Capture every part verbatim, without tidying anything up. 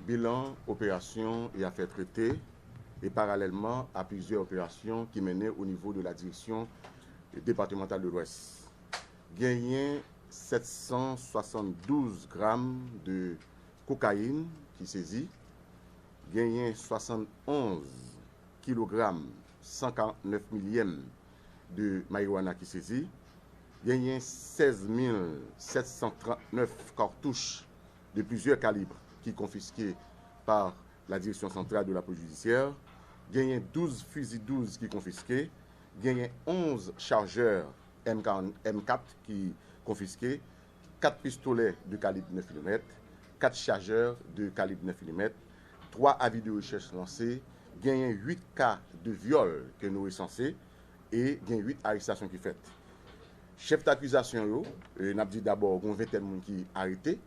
Bilan operasyon e afè trete e paralèlman a plizyè operasyon ki mennen o nivo de la Direction Départementale de l'Ouest. Genyen sèt san swasanndouz gram de kokayin ki sezi, genyen swasannonz kilogram, san karannèf milyèm de marijuana ki sezi, genyen sèz mil sèt san trannèf cartouches de plusieurs calibres ki konfiske pa la Direction Centrale de la Police Judiciaire, genyen douz fizi douz ki konfiske, genyen onz chajè M kat ki konfiske, kat pistolè de kalib nèf milimèt, kat chajè de kalib nèf milimèt, twa avi de rechèch lanse, genyen uit ka de vyòl ke nou resanse e gen uit arestasyon ki fèt. Chèf dakizasyon yo, e, n ap di dabò gen yon ventèn moun ki arete.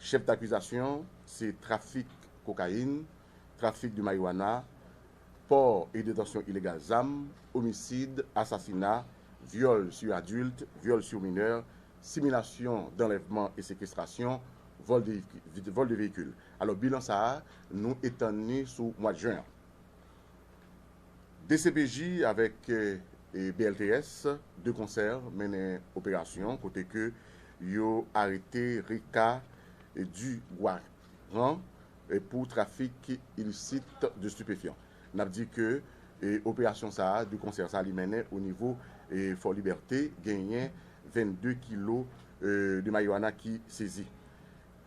Chèf dakizasyon se trafik kokayin, trafik de marijuana, pò e detansyon ilegal zam, omisid, asasina, vyòl sou adilt, vyòl sou minè, similasyon danlèvman e sekestrasyon, vòl de, vòl de veyikil. Alò, bilan sa a, nou etann li sou mwa jen an. D C P J avèk, e, B L T S, de konsè, mennen operasyon kote ke yo arete Rika Duguaran, e, pou trafik ilisit de stipefyan. N ap di ke, e, operasyon sa a, de konsè sa a, li mennen o nivo, e, Fò Libète, genyen vennde kilo, e, de marijuana ki sezi.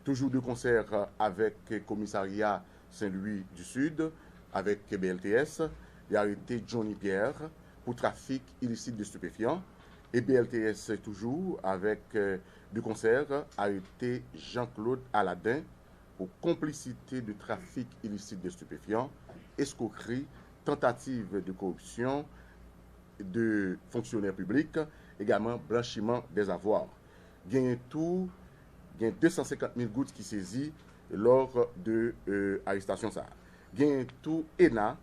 Toujou de konsè avèk komisarya Sen Lwi di Sid, avèk B L T S, y arete Johnny Pierre pou trafik ilisit de stipefyan, e B L T S toujou avèk, e, de konsè, arete Jean Claude Aladin pou konplisite de trafik ilisit de stipefyan, eskwokri, tantativ de koripsyon de fonksyonè piblik, egalman blanchiman dèzavwa. Genyen tou, gen de san senkant mil goud ki sezi lò de, e, arestasyon sa a. Genyen tou Ena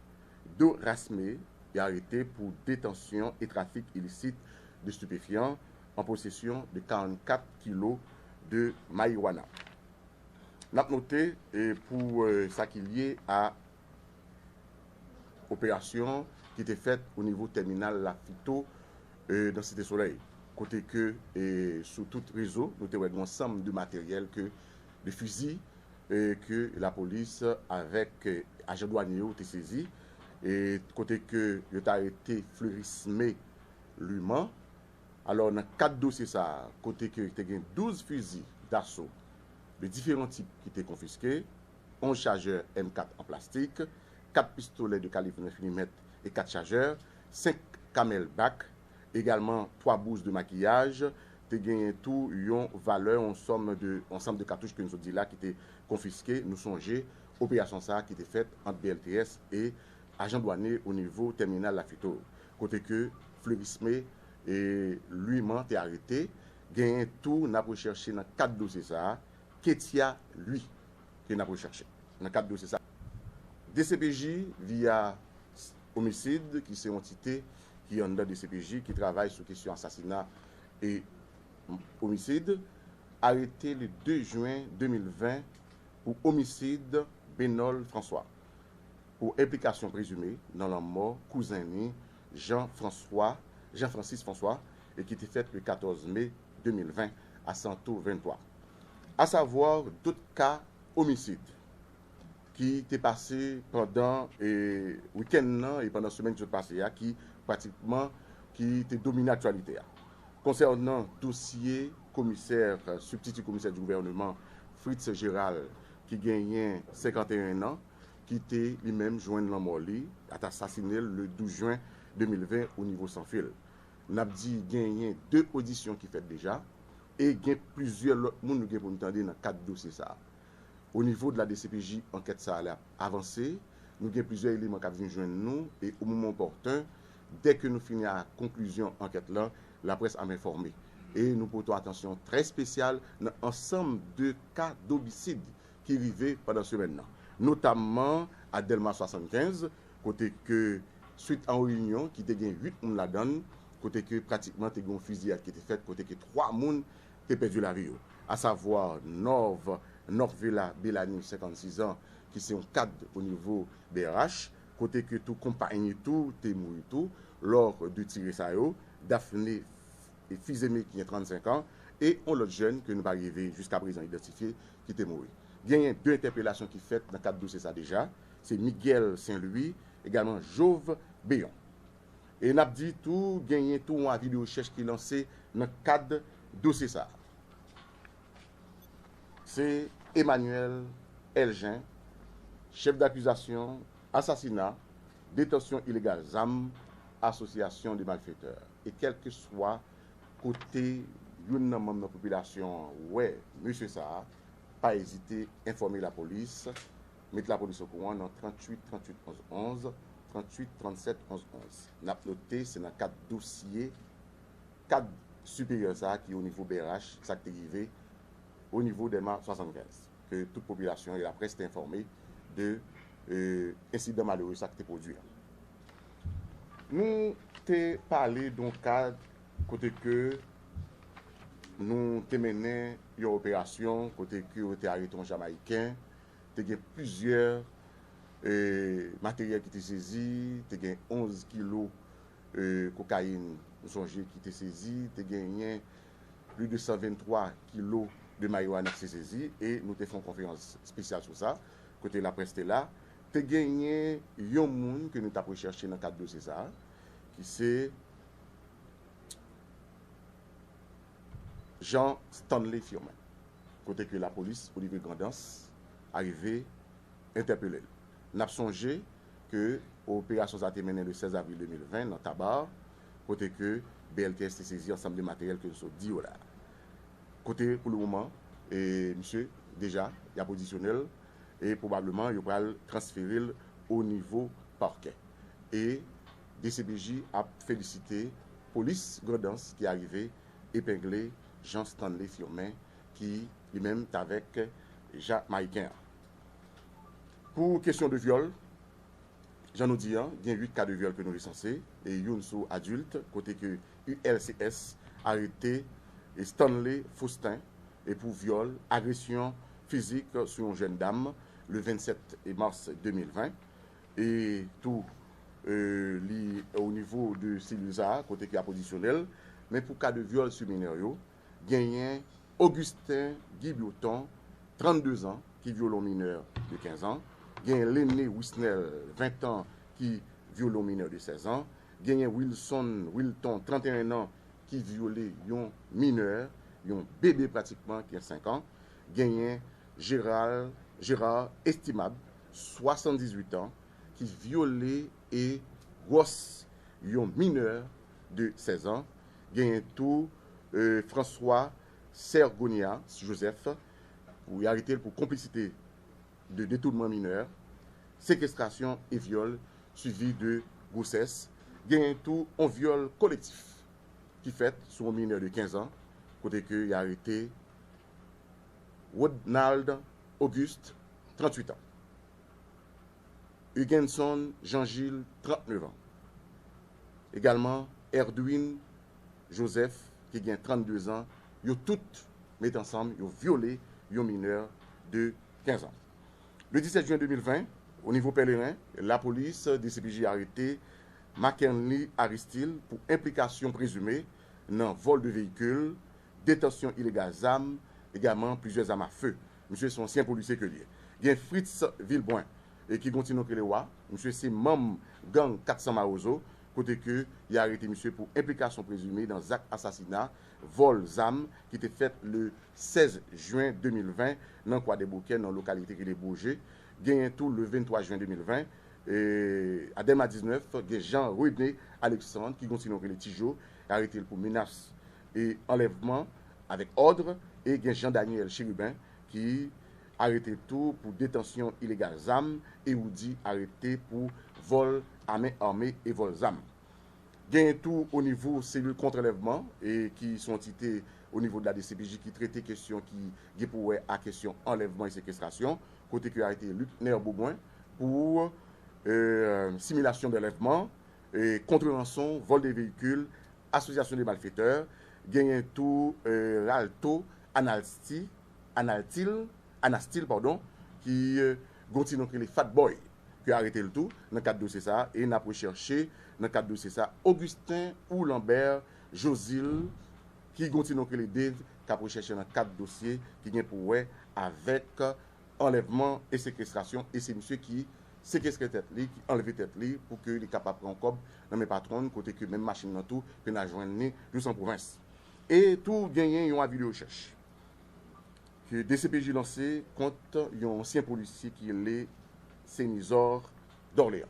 Dorasme, y arete pou detansyon e trafik ilisit de stipefyan an posesyon de karannkat kilo de marijuana. N ap note, e, pou, e, sa ki lye a operasyon ki te fèt o nivo tèminal Lafito, e, nan Site Solèy, kote ke, e, sou tout rezo, nou te wè yon ansanm de materyèl ke, de fizi, e, ke lapolis avèk, e, ajan dwanye yo te sezi, e, kote ke yo te arete Fleurisme Luman. Alò, nan kad dosye sa a, kote ke te gen douz fizi daso de diferan tip ki te konfiske, onz chajè M kat an plastik, kat pistolè de kalib nèf milimèt e kat chajè, senk Camel Back, egalman twa bous de makiyaj, te genyen tou yon valè, yon sòm de, ansanm de katouch ke nou sot di la ki te konfiske. Nou sonje operasyon sa a ki te fèt ant B L T S e ajan dwanye o nivo tèminal Lafito, kote ke Fleurisme e Luman te arete. Genyen tou, n ap rechèche nan kad dosye sa a, Ketia Louis, ke n ap rechèche nan kad dosye sa a. D C P J, via Omisid, ki se yon antite ki anndan D C P J, ki travay sou kesyon asasina e omisid, arete le de jen de mil ven pou omisid Benol François, pou enplikasyon prezime nan lanmò kouzen li, Jean François, Jean Francis François, e ki te fèt le katòz me de mil ven a Santo venntwa. Asavwa, dot ka omisid ki te pase pandan, e, wikenn nan e pandan semèn ki sot pase a, ki pratikman ki te domine aktyalite a. Konsènan dosye komisè, sibtiti komisè di gouvèneman Fritz Gérald, ki genyen senkanteyen an, ki te li menm jwenn lanmò li, at asasine l le douz jen de mil ven o nivo Sanfil. N ap di genyen de odisyon ki fèt deja, e gen plizyè lòt moun nou gen pou n tande nan kad dosye sa a. O nivo de la D C P J, ankèt sa a ap avanse. Nou gen plizyè eleman k ap vin jwenn nou, e o moman opòten, dèke nou fini ak konklizyon ankèt lan, laprès ap enfòme. E nou pote yon atansyon trè espesyal nan ansanm de ka domisid ki rive pandan semèn nan, notamman a Dèlma swasannkenz, kote ke swit a yon reyinyon ki te gen uit moun ladan l, kote ke pratikman te gen yon fiziyad ki te fèt, kote ke twa moun te pèdi lavi yo, asavwa Nòv Norvela Belani, senkannsis an, ki se yon kad o nivo B R H, kote ke tou konpay li tou te mouri tou, lò de tire sa yo, Daphné Fizeme ki gen trannsenk an, e yon lòt jèn ke nou pa rive jiska prezan idantifye ki te mouri. Genyen de entèpelasyon ki fèt nan kad dosye sa deja, se Miguel Saint Louis, egalman Jove Beyon. E n ap di tou, genyen tou yon avi de rechèch ki lanse nan kad dosye sa. Se Emmanuel Elgen, chèf dakizasyon, asasina, detansyon ilegal zam, asosyasyon de malfetè. E kèlkeswa kote youn nan manm nan popilasyon an wè mesye sa a, pa ezite enfòme lapolis, met lapolis okouran nan tranntuit tranntuit onz onz, tranntuit trannsèt onz onz. N ap note, se nan kad dosye kad siperyè sa a ki o nivo B R H, sa k te rive o nivo Dèma swasannkenz, ke tout popilasyon e laprès te enfòme de, e, ensidan malere sa k te pwodui a. Nou te pale de yon ka kote ke nou te mennen yon operasyon, kote ke yo te arete yon Jamayiken, te gen plizyè, e, materyèl ki te sezi, te gen onz kilo, e, kokayin, nou sonje, ki te sezi, te genyen plis de san venntwa kilo de marijuana ki te sezi, e nou te fè yon konferans espesyal sou sa, kote laprès te la. Te genyen yon moun ke nou t ap rechèche nan kad dosye sa a, ki se Jean Stanley Firmin, kote ke lapolis o nivo Grandans arive entèpele l. N ap sonje ke operasyon sa a te mennen le sèz avril de mil ven nan Taba, kote ke B L T S te sezi ansanm de materyèl ke n sot di yo la. Kote, pou le moman, e, misye, deja, y ap odisyone l, e pwobableman, yo pral transfere l o nivo pakè. E D C P J ap felisite polis Grandans ki arive epengle Jean Stanley Firmin, ki li menm t avèk Jamayiken an. Pou kesyon de vyòl, jan nou di an, gen uit ka de vyòl ke nou resanse, e youn sou adilt, kote ke U L C S arete Stanley Faustin, e pou vyòl, agresyon fizik sou yon jèn dam, le vennsèt mas de mil ven. E tou, e, li o nivo de selil sa a, kote ke y ap odisyone l. Men pou ka de vyòl sou minè yo, genyen Augustin Guy Bioton, trannde zan, ki vyole yon minè de kenz an. Genyen Lene Wisnel, ven an, ki vyole yon minè de sèz an. Genyen Wilson Wilton, trannteyen an, ki vyole yon minè, yon bebe pratikman, ki gen senk an. Genyen Gérald, Gérard Estimable, swasanndizuit an, ki vyole e gwòs yon minè de sèz an. Genyen tou, e, François Sergonia Joseph, pou y arete l pou konplisite de detounman minè, sekestrasyon e vyòl suivi de gwosès. Genyen tou yon vyòl kolektif ki fèt sou yon minè de kenz an, kote ke y arete Rodnald Auguste, tranntuit an. Hugenson Jean Gilles, trannnev an. Egalman, Erdwin Joseph, ki gen trannde zan, yo tout met ansanm, yo vyole yon minè de kenz an. Le disèt jen de mil ven, o nivo Pèleren, lapolis, D C P J arete Mackenly Aristil pou enplikasyon prezime nan vòl de veyikil, detansyon ilegal zam, egalman plizyè zam a fe. Misye se yon ansyen polisye ke li ye. Gen Fritz Vilbrun, e ki gon ti non k rele Wa. Misye se manm gang kat san Mawozo, kote ke y arete misye pou enplikasyon prezime nan zak asasina, vòl zam ki te fèt le sèz jen de mil ven nan Kwadèboukè, nan lokalite ki rele Boje. Genyen tou le venntwa jen de mil ven, e, a Dèlma diznèf, gen Jean René Alexandre, ki gon ti non k rele Tijo, arete l pou menas e anlèvman avèk òd, e gen Jean Daniel Chérubin, ki arete tou pou detansyon ilegal zam, e Woody arete pou vòl a men ame e vòl zam. Genyen tou o nivo selil kont anlèvman, e ki se yon antite o nivo de la D C P J ki trete kesyon ki gen pou wè a kesyon anlèvman e sekestrasyon, kote ke arete Lucner Beaubrun pou, e, similasyon d'anlèvman, e, kont ranson, vòl de veyikil, asosyasyon de malfetè, genyen tou, e, Ralto Analti, Analtil, Anastil, padon, ki, eh, gon ti non ki rele Fat Boy, ki arete l tou nan kad dosye sa a, e n ap rechèche nan kad dosye sa a Augustin ou Lambert Josil, ki gon ti non ki rele Dave, k ap rechèche nan kad dosye ki gen pou wè avèk anlèvman e sekestrasyon, e se misye ki sekestre tèt li, ki anlve tèt li pou ke li kapab pran yon kòb nan men patwon l, kote ke menm machin nan tou, ke n a jwenn li jous an pwovens. E tou genyen yon avi de rechèch ke D C P J lanse kont yon ansyen polisye ki rele Senizor Dorlean.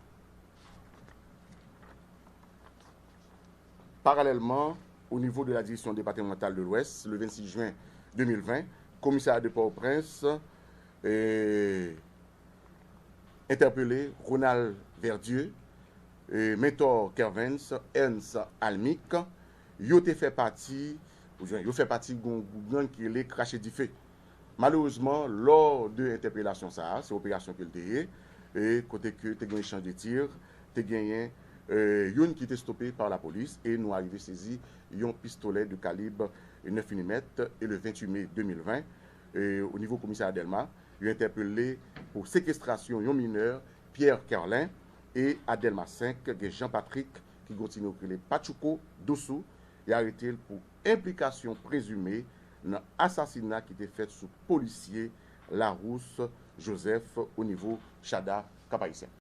Paralèlman, au niveau de la direction départementale de l'Ouest, le vingt-six juin deux mille vingt, commissariat de Port-au-Prince, eh, entèpele Ronald Verdieu, eh, Mentor Kervens, Ernst Almic, yo te fè pati, oubyen yo fè pati yon gwoup gang ki rele Krache Dife. Malerezman, lò de entèpelasyon sa a, se operasyon ke l te ye, e kote ke te gen echanj de tir, te genyen, eh, youn ki te stope pa lapolis, e nou arive sezi yon pistolè de kalib nèf milimèt, e le venntuit me de mil ven, eh, o nivo komisarya Dèlma, yo entèpele pou sekestrasyon yon minè, Pierre Kerlin, e a Dèlma senk, gen Jean Patrick, ki gon ti non ki rele Patchouko Dousou, y arete l pou enplikasyon prezime nan asasina ki te fèt sou polisye Larousse Joseph o nivo Chada Cap Haïtien.